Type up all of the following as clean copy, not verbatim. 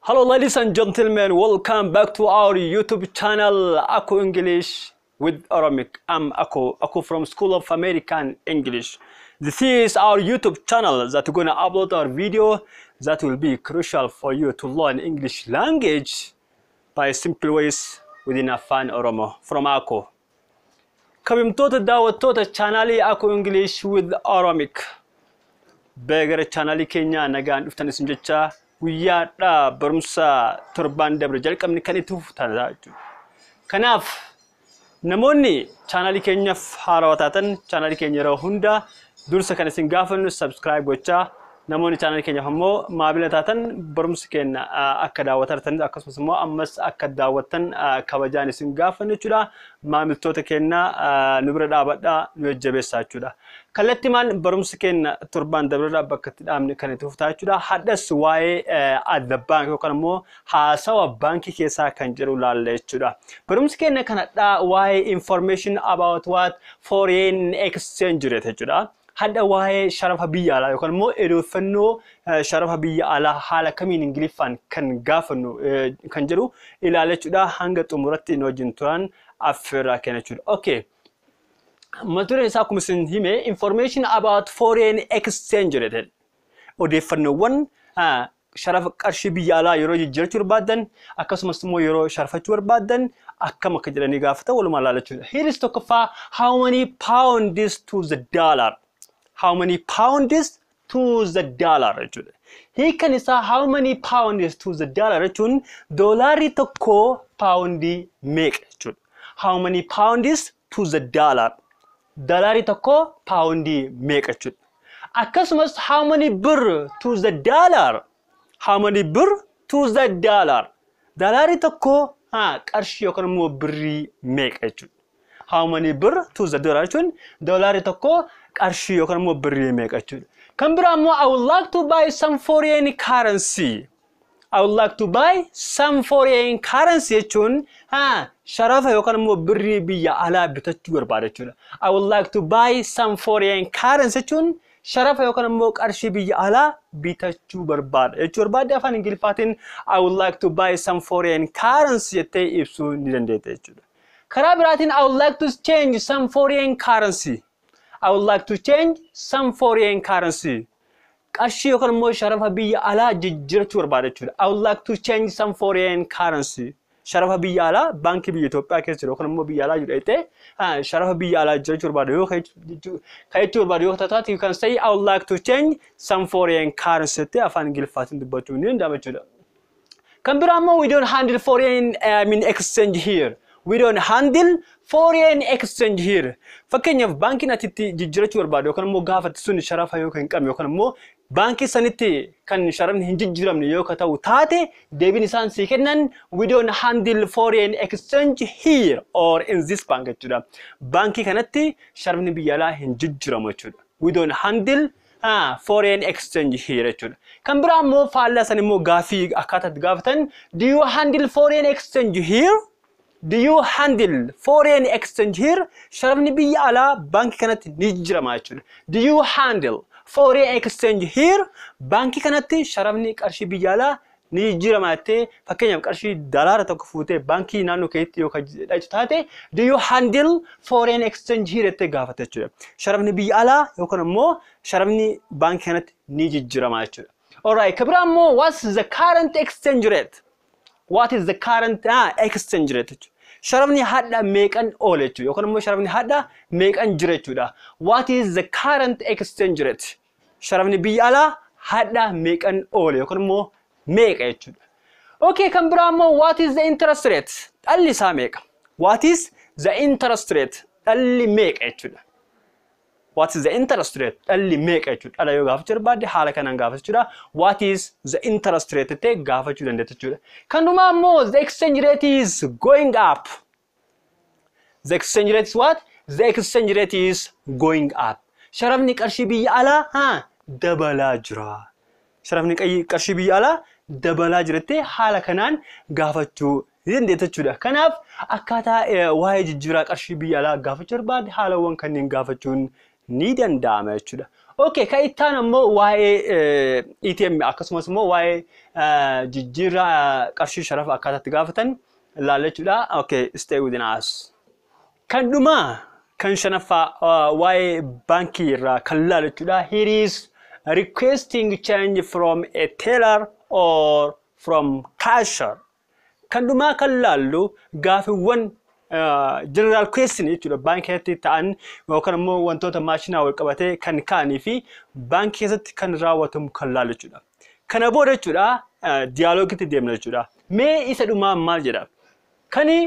Hello, ladies and gentlemen, welcome back to our YouTube channel, Aku English with Oromic. I'm Aku, Aku from School of American English. This is our YouTube channel that we're gonna upload our video that will be crucial for you to learn English language by simple ways within Afaan Oromo from Aku. Kabajamtoota daawwattoota chaanaalii Aku English with Oromic. Gara chaanaalii keenyaa nagaan dhuftan isin jecha, guyyaadha barumsa torbaan dabre jalqabni kan itti fufu jechuudha. Kanaaf namoonni chaanaalii keenyaaf haarawaa taatan, chaanaalii keenya yeroo hunda dursa kan isin gaafannu subscribe gochaa, namoonni chaanaalii keenyaaf ammoo maamila taatan barumsi keenya akka daawwatan akkasumas immoo ammas akka daawwattan kabajaan isin gaafannu jechuudha. Maamiltoota keenya nu bira dhaabadhaa, nu jajjabeessaa jechuudha. Kallattimaan barumsi keenya torbaan dabarraa bakka itti dhaabne kan itti fuftaa jechuudha. Hadhas waa'ee adda baankii yookaan immoo haasawa baankii keessaa kan jedhu laalla jechuudha. Barumsi keenya kan hadhaa waa'ee information about what foreign exchange rate jechuudha. Hadha waa'ee sharafa biyya alaa yookaan immoo odeeffannoo sharafa biyya alaa haala kamiin Ingiliffaan kan gaafannu kan jedhu ilaala jechuudha. Hanga xumuratti nu wajjin turan affeerraa kenna jechuudha. Okay. Mata dureen isaa akkuma isin hime information about foreign exchange rate. Odeeffannoowwan sharafa qarshii biyya alaa yeroo jijjiirachuu barbaaddan akkasumas immoo yeroo sharafachuu barbaaddan akkam akka jedhanii gaafatan walumaa ilaala jechuudha. Here is tokkoffaa, how many pounds to the dollar? How many pounds to the dollar jechuudha. Hiikan isaa how many pounds to the dollar jechuun doolaarri tokko paawundii meeqa jechuudha. How many pounds to the dollar? Doolaarri tokko paawundii meeqa jechuudha. Akkasumas how many birr to the dollar? How many birr to the dollar? Doolaarri tokko qarshii yookaan immoo birrii meeqa jechuudha. How many birr to the dollar jechuun doolaarri tokko qarshii yookaan immoo birrii meeqa jechuudha. Kan biraa immoo I would like to buy some foreign currency. I would like to buy some foreign currency jechuun sharafa yookaan immoo birrii biyya alaa bitachuu barbaada jechuudha. I would like to buy some foreign currency jechuun sharafa yookaan immoo qarshii biyya alaa bitachuu barbaada jechuu barbaadde, afaan Ingiliffaatiin I would like to buy some foreign currency jettee ibsuu ni dandeetta jechuudha. Karaa biraatiin I would like to change some foreign currency. I would like to change some foreign currency. Qarshii yookaan immoo sharafa biyya alaa jijjiirachuu barbaada jechuudha. I would like to change some foreign currency. Sharafa biyya alaa baankii biyya Itoophiyaa keessa jiru yookaan immoo biyya alaa jiru jettee sharafa biyya alaa jijjiirachuu barbaada yoo kan jechuu barbaadu yoo taate, you can say I would like to change some foreign currency jettee afaan Ingiliffaatiin dubbachuu ni danda'ama jechuudha. Kan biraa immoo we don't handle foreign, I mean, exchange here. We don't handle foreign exchange here. Fakkeenyaaf baankiin ati itti jijjiirachuu barbaadu yookaan immoo gaafatti sun sharafa yoo kan hin qabne yookaan immoo baankii sanitti kan sharafni hin jijjiiramne yoo ka ta'u taate, deebiin isaan sii kennan we don't handle foreign exchange here or in this bank jechuudha. Baankii kanatti sharafni biyya alaa hin jijjiiramu jechuudha. We don't handle foreign exchange here jechuudha. Kan biraa immoo faallaa san immoo gaafii akkaataa itti gaafatan, do you handle foreign exchange here? Do you handle foreign exchange here? Sharafni biyya alaa baankii kanatti ni jijjiirama jechuudha. Do you handle foreign exchange here? Baankii kanatti sharafni qarshii biyya alaa ni jijjiirama jettee, fakkeenyaaf qarshii dalaara tokko fuutee baankii naannoo keetti yoo dhaqxu taate, do you handle foreign exchange here jettee gaafata jechuudha. Sharafni biyya alaa yookaan immoo sharafni baankii kanatti ni jijjiirama jechuudha. Alright, kan biraa immoo what's the current exchange rate? What is the current exchange rate jechuudha. Sharafni hadha meeqan oole jechuudha yookaan immoo sharafni hadha meeqan jira jechuudha. What is the current exchange rate? Sharafni biyya alaa hadha meeqan oole yookaan immoo meeqa jechuudha. Okay, kan biraa immoo what is the interest rate? Dhalli isaa meeqa? What is the interest rate? Dhalli meeqa jechuudha. What is the interest rate? Dhalli meeqa jechuudha. Dhala yoo gaafachuu barbaadde haala kanaan gaafachuudha. What is the interest rate jettee gaafachuu dandeetta jechuudha. Kan dhumaa immoo the exchange rate is going up. The exchange rate is what? The exchange rate is going up. Sharafni qarshii biyya alaa dabalaa jira. Sharafni qarshii biyya alaa dabalaa jira jettee haala kanaan gaafachuu ni dandeetta jechuudha. Kanaaf akkaataa waa'ee jijjiiraa qarshii biyya alaa gaafachuu barbaadde haalawwan kanneen gaafachuun ni danda'ama jechuudha. Okay, kan itti aanu immoo waa'ee ATM akkasumas immoo waa'ee jijjiirraa qarshii sharafa akkaataa itti gaafatan ilaalla jechuudha. Okay, stay within us. Kan dhumaa kan shanaffaa waa'ee baankii irraa kan ilaalu jechuudha. Here is requesting change from a teller or from cashier. Kan dhumaa kan laallu gaafiiwwan general question jechuudha, baankii keessatti ta'an yookaan immoo wantoota maashinaa wal qabatee kan ka'anii fi baankii keessatti kan raawwatamu kan laallu jechuudha. Kana booda jechuudha dialogueitti deemna jechuudha. Mee isa dhumaa maal jedha? Kani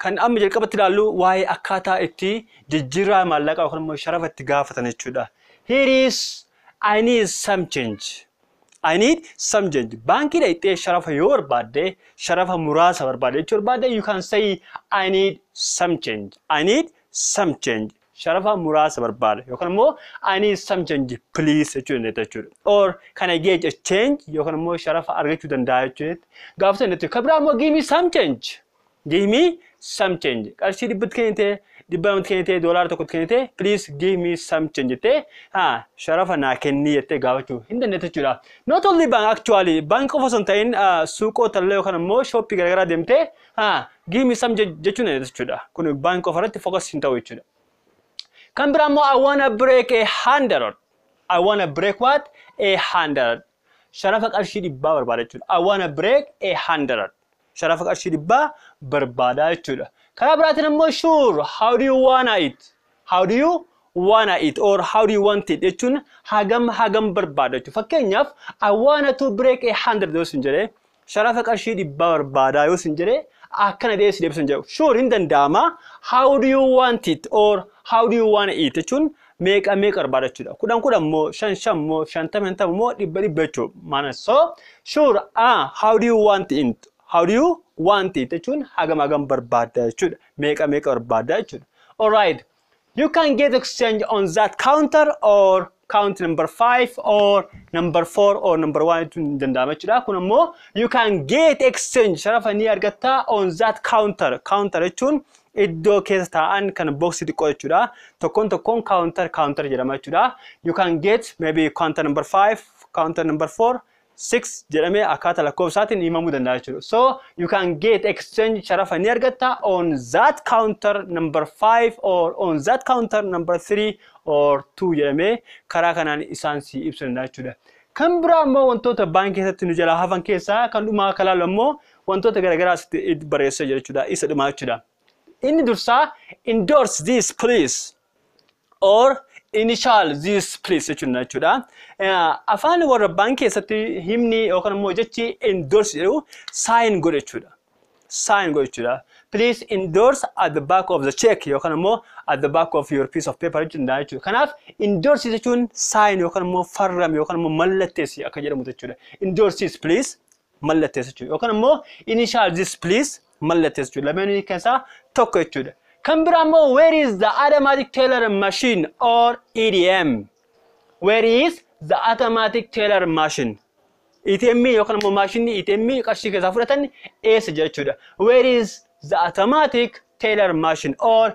kan amma jalqabatti ilaallu waa'ee akkaataa itti jijjiirraa maallaqaa yookaan immoo sharafa itti gaafatan jechuudha. Here is "I need some change." I need some change. Baankii dhaqxee sharafa yoo barbaadde, sharafa muraasa barbaadde jechuu barbaadde, you can say "I need some change." I need some change. Sharafa muraasa barbaada yookaan immoo "I need some change, please" jechuu dandeetta jechuudha. Or "Can I get a change?" yookaan immoo sharafa argachuu danda'a jechuudha. Gaafata dandeettu. Kan biraa immoo "Give me some change." Give me some change. Qarshii 100tti kennite, 200tti kennite, $1tti kennite, "Please give me some change" jettee, haa, sharafa naa kennii jettee gaafachuu hin dandeetta jechuudha. Not only bank actually, bank qofa osoo hin ta'in suuqoota illee yookaan immoo shopii garaagaraa deemtee, haa, "Give me some" jechuu dandeetta jechuudha. Kun bank qofa irratti focus hin ta'u jechuudha. Kan biraa immoo "I wanna break 100." I wanna break what? 100. Sharafa qarshii 100 barbaada jechuudha. I wanna break 100. Sharafa qarshii 100 barbaada jechuudha. Karaa biraatiin immoo "Sure, how do you wanna it?" How do you wanna it or how do you want it jechuun hagam hagam barbaada jechuudha. Fakkeenyaaf, "I wanna to break 100" yoo sin jedhee, sharafa qarshii 100 barbaadaa yoo sin jedhee, akkana deessi deebisan jedhu. Sure, hin danda'ama. "How do you want it?" or "How do you wanna it?" jechuun meeqa meeqa barbaada jechuudha. 10 10 moo, 5 5 moo, 50 50 moo, 100 100 jechuudha. Maana so "Sure, how do you want it?" "How do you want it?" jechuun hagam hagam barbaadda jechuudha. Meeqa meeqa barbaadda jechuudha. Alright. You can get exchange on that counter or counter number 5 or number 4 or number 1 jechuun ni danda'ama jechuudha. Kun immoo you can get exchange, sharafa ni argatta, on that counter. Counter jechuun iddoo keessa taa'an kan boxii xiqqoo jechuudha. Tokkoon tokkoon counter counter jedhama jechuudha. You can get maybe counter number 5, counter number 4, 6 jedhamee akkaataa lakkoofsaatiin himamuu danda'a jechuudha. So you can get exchange, sharafa ni argatta, on that counter number 5 or on that counter number 3 or 2 jedhamee karaa kanaan isaan si ibsuu danda'a jechuudha. Kan biraa immoo wantoota baankii keessatti nu jalaa hafan keessaa kan dhumaa akka ilaallu immoo wantoota garaagaraa asitti barreessee jira jechuudha. Isa dhumaa jechuudha. Inni dursaa "Endorse this, please" or "Initial this, please" jechuudha jechuudha. Afaan warra baankii keessatti himni yookaan immoo jechi "endorse" jedhu sign godhe jechuudha. Sign godhe jechuudha. "Please endorse at the back of the check" yookaan immoo "at the back of your piece of paper" jechuudha jechuudha. Kanaaf "endorse" jechuun sign yookaan immoo farram yookaan immoo mallatteessi akka jedhamu jechuudha. "Endorse this, please" mallatteessi jechuudha. Yookaan immoo "Initial this, please" mallatteessi jechuudha. Lameen keessaa tokko jechuudha. Kan biraa immoo "Where is the automatic teller machine or ATM?" Where is the automatic teller machine? ATM yookaan immoo maashinni ATM qarshii keessaa fudhatan eessa jira jechuudha. Where is the automatic teller machine or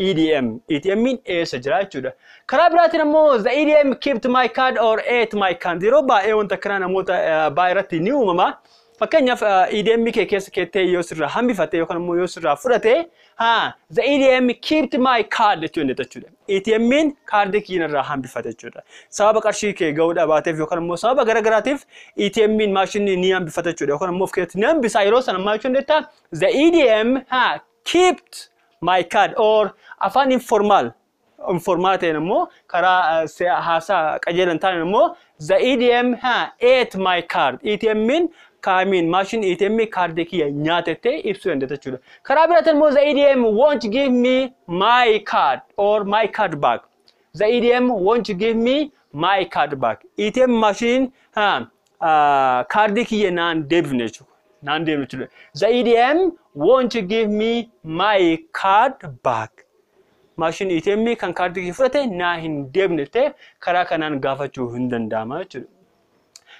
ATM? ATM eessa jira jechuudha. Karaa biraatiin immoo "The ATM kept my card or ate my card." Yeroo baay'ee wanta akkanaa namoota baay'ee irratti ni uumama. Fakkeenyaaf, ATM kee keessa keettee yoo sirraa hambifate yookaan immoo yoo sirraa fudhate, haa, "The ATM kept my card" jechuun jechuudha. ATM'n kaardii kiyya irraa hambifate jechuudha. Sababa qarshii kee ga'uu dhabaateef yookaan immoo sababa garaagaraatiif ATM'n maashinni ni hambifata jechuudha yookaan immoo of keessatti ni hambisa. Yeroo sana maal jechuun jettaa? "The ATM, haa, kept my card" or afaan informal ta'een immoo, karaa haasaa qajeelan ta'an immoo, "The ATM, haa, ate my card." ATM'n kaamiin maashinni ATM kaardii kiyya nyaatettee ibsuu dandeetta jechuudha. Karaa biraatiin immoo "The ATM won't give me my card or my card back." The ATM won't give me my card back. ATM maashiniin kaardii kiyya naan deebifne jechuudha. Naan deebifne jechuudha. The ATM won't give me my card back. Maashinni ATM kan kaardii kiyya fudhate naa hin deebifne jettee karaa kanaan gaafachuu hin danda'ama jechuudha.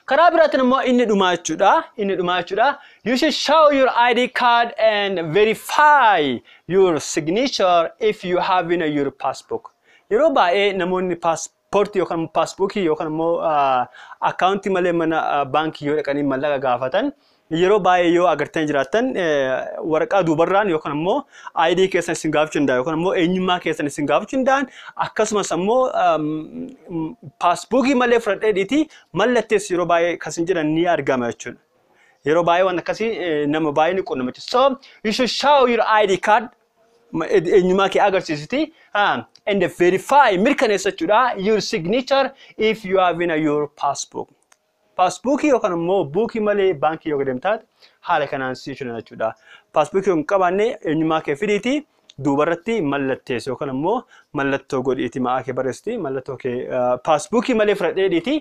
Karaa biraatiin immoo inni dhumaa jechuudha. Inni dhumaa jechuudha. "You should show your ID card and verify your signature if you have in your passbook." Yeroo baay'ee namoonni Paaspoortii yookaan passbookii yookaan immoo akkaawuntii malee mana baankii yoo dhaqanii mallaqa gaafatan, yeroo baay'ee yoo agartanii jiraattan, waraqaa duubarraan yookaan immoo ID keessan isin gaafachuu danda'a yookaan immoo eenyummaa keessan isin gaafachuu danda'an. Akkasumas immoo passbookii malee fudhadhee mallatteessu yeroo baay'ee kasin jedhan ni argama jechuudha. Yeroo baay'ee waan akkasii nama baay'ee ni qunnama jechuudha. So you should show your ID card, eenyummaa kee agarsiisiti, and verify, mirkaneessa jechuudha, your signature if you have in your passbook. Passbookii yookaan immoo bookii malee baankii yoo deemtaate haala kanaan si'achuu jechuudha. Passbookii yoo hin qabaanne, eenyummaa kee fidiiti duubarratti mallatteessi yookaan immoo mallattoo godhiiti, maqaa kee barreessiti, mallattoo kee passbookii malee fudhadheedhiiti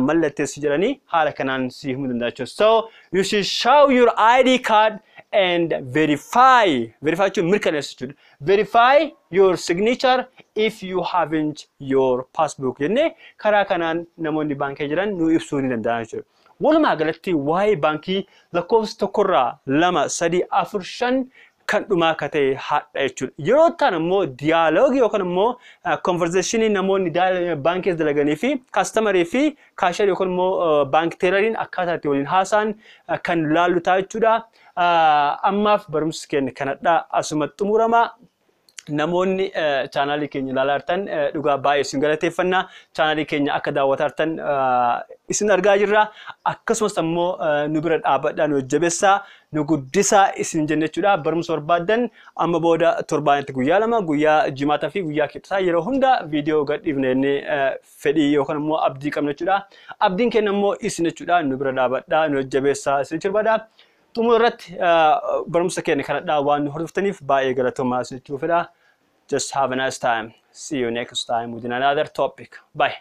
mallatteessi jedhanii haala kanaan si himuu danda'a jechuudha. So you should show your ID card and verify, verify jechuun mirkaneessu jechuudha. Verify your signature if you haven't your passbook jennee karaa kanaan namoonni baankii jiran nu ibsuu ni danda'an jechuudha. Walumaa galatti waa'ee baankii lakkoofsa tokkorraa lama, sadii, afur, shan kan dhumaa akka ta'e haadha jechuudha. Yeroo ta'an immoo dialogueii yookaan immoo conversationii namoonni baankii dalaganii fi customerii fi cashierii yookaan immoo bank telleriin akkaataa itti waliin haasa'an kan laallu ta'a jechuudha. Ammaaf barumsi keenya kanadha, asuma xumurama. Namoonni channelii keenya ilaalaa jirtan, dhugaa baay'ee isin galateeffanna. Channelii keenya akka daawwataa jirtan isin argaa jirra. Akkasumas immoo nu bira dhaabbadhaa, nu jajjabeessaa, nu guddisaa isin jenna jechuudha. Barumsa barbaaddan amma booda torbaanitti guyyaa 2, guyyaa jimaataa fi guyyaa kibxataa yeroo hunda viidiyoo gadhiifna jennee fedhii yookaan immoo abdii qabna jechuudha. Abdiin keenya immoo isin jechuudha. Nu bira dhaabbadhaa, nu jajjabeessaa isin barbaada. Xumura irratti barumsa keenya kanadhaa waan nu hordoftaniif baay'ee galatoomaa isin jechuu fedha. Just have a nice time. See you next time with another topic. Bye.